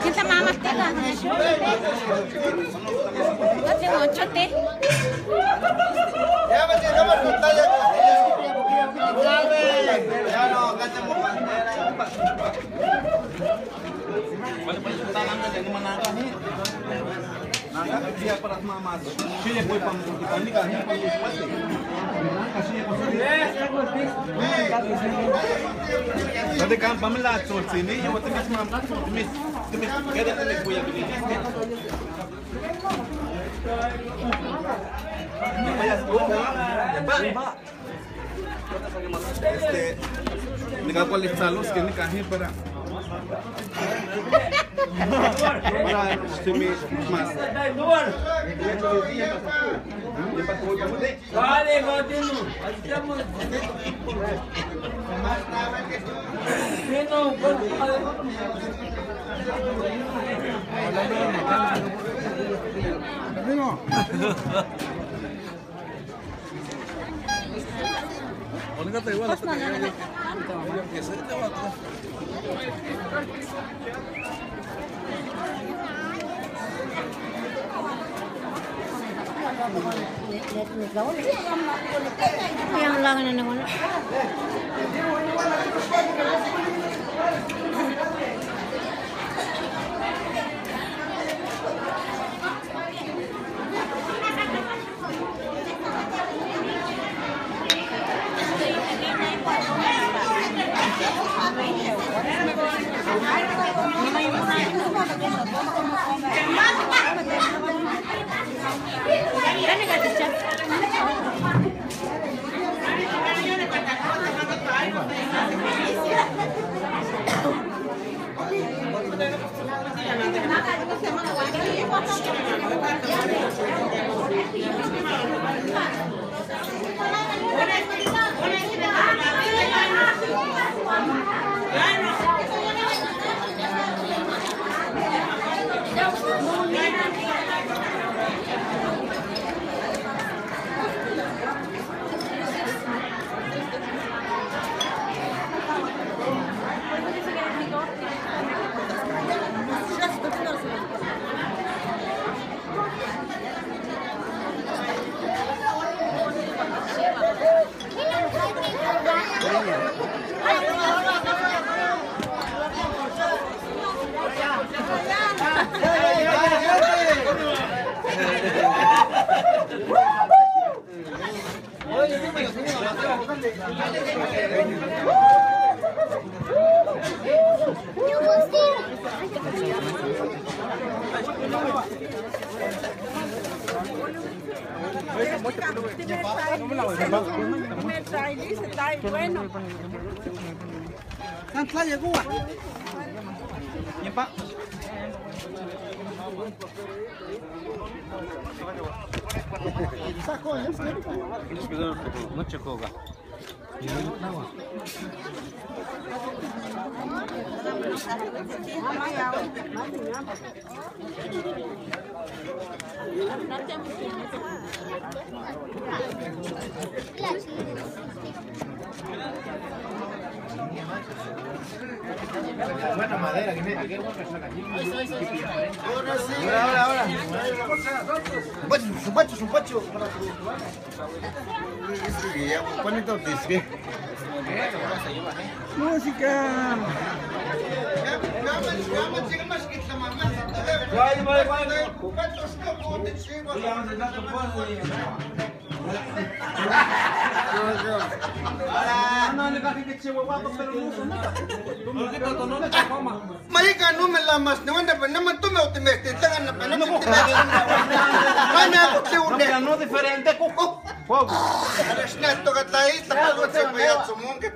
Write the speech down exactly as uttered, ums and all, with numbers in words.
Kita mama tela. Wate mochote. Este, nika kualij tsalos ke nika jin para, para simi mas. Bueno. Buena madera, que me... Ahora, ahora, ahora. Su pacho, su pacho, su pacho. Música. Maika no me la mas, no wanda pa nama tume o te meste, tanga na pa nama tume. Mana ko te une. No diferente ko. Ko. Alas na to ka tai, ta pa ko se pa ya sumunga.